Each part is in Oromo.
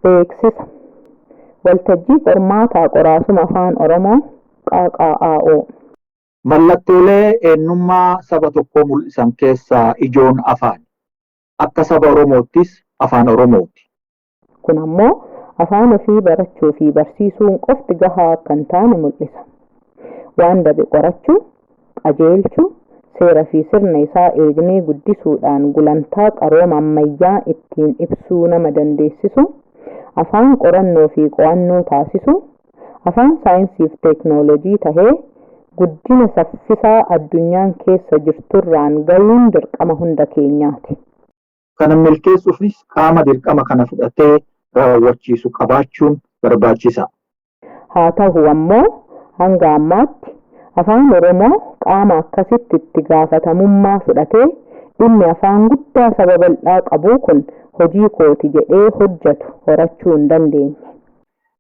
Beeksisa. Waltajjii qormaataa qoraasuma Afaan Oromoo QQAO. Mallattoolee eenyummaa saba tokkoo mul'isan keessaa ijoon afaani. Akka saba Oromoottis afaan Oromooti. Kun ammoo afaan ofii barachuu fi barsiisuun qofti gahaa akka hin taane mul'isa. Waan dabe qorachuu, qajeelchuu, seera fi sirna isaa eegnee guddisuudhaan gulantaa qarooma ammayyaa ittiin ibsuu nama dandeessisu, afaan qorannoo fi qo'annoo taasisu, afaan saayinsii fi teeknoolojii tahee guddina saffisaa addunyaan keessa jirturraan gayuun dirqama hunda keenyaati. Kana milkeessuufis qaama dirqama kana fudhatee raawwachiisu qabaachuun barbaachisa. Haa tahu ammoo hanga ammaatti Afaan Oromoo qaama akkasitti itti gaafatamummaa fudhatee dhimmi afaan guddaa saba bal'aa qabuu kun hojii kooti jedhee hojjatu horachuu hin dandeenye.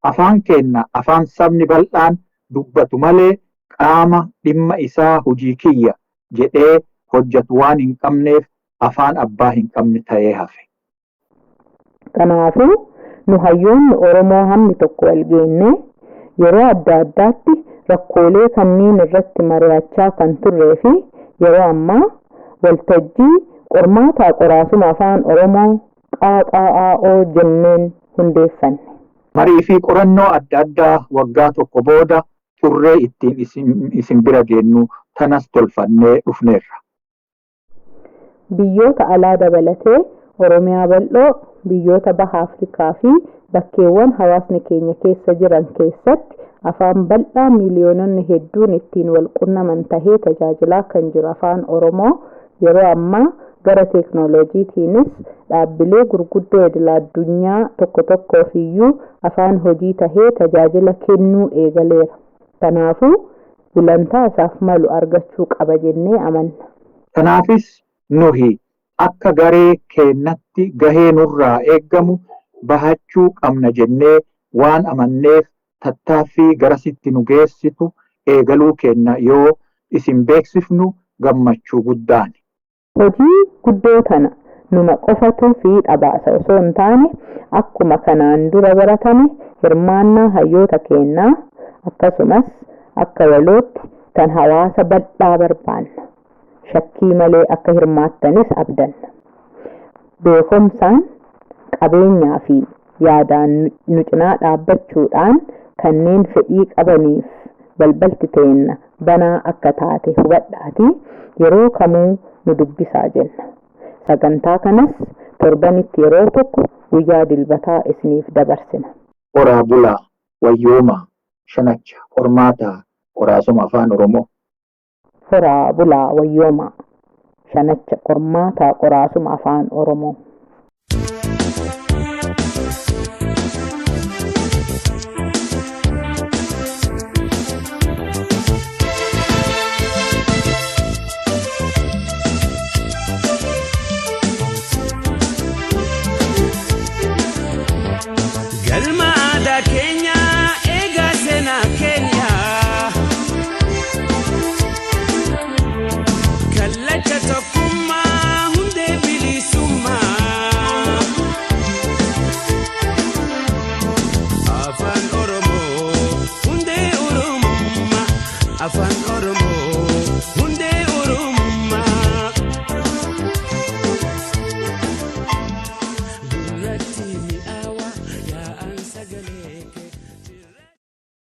Afaan keenna afaan sabni bal'aan dubbatu malee qaama dhimma isaa hojii kiyya jedhee hojjatu waan hin qabneef afaan abbaa hin qabne tayee hafe. Kanaafuu nu hayyoonni Oromoo hammi tokko wal geennee yeroo adda addaatti rakkoolee kanniin irratti mari'achaa kan turree fi yeroo ammaa waltajjii qormaataa qoraasuma Afaan Oromoo QQAO jenneen hundeeffanne. Marii fi qorannoo adda addaa waggaa tokko booda xurree ittiin isin bira geennu tanas tolfannee dhufneerra. Biyyoota alaa dabalatee Oromiyaa bal'oo, biyyoota Baha Afrikaa fi bakkeewwan hawaasni keenya keessa jiran keessatti afaan bal'aa miiliyoononni hedduun ittiin wal qunnaman tahee tajaajilaa kan jiru Afaan Oromoo yeroo ammaa gara teeknooloojiitiinis dhaabbilee gurguddoo idila-addunyaa tokko tokkoof iyyuu afaan hojii tahee tajaajila kennuu eegaleera. Kanaafuu gulantaa isaaf malu argachuu qaba jennee amanna. Kanaafis nuhi akka garee keennatti gahee nurraa eeggamu bahachuu qabna jennee waan amanneef tattaaffii garasitti nu geessitu eegaluu keenna yoo isin beeksifnu gammachuu guddaani. Hojii guddoo tana numa qofatu fiixa baasa osoo hin taane akkuma kanaan dura baratame hirmaannaa hayyoota keennaa akkasumas akka walootti tan hawaasa bal'aa barbaanna. Shakkii malee akka hirmaattanis abdanna. Beekomsaan, qabeenyaa fi yaadaan nu cinaa dhaabbachuudhaan kanneen fedhii qabaniif balbalti teenna banaa akka taate hubadhaatii yeroo kamuu nu dubbisaa jenna. Sagantaa kanas torbanitti yeroo tokko guyyaa Dilbataa isiniif dabarsina. Horaa bulaa, wayyoomaa, shanacha, qormaataa, qoraasuma Afaan Oromoo. Horaa bulaa, wayyoomaa, shanacha, qormaataa, qoraasuma Afaan Oromoo.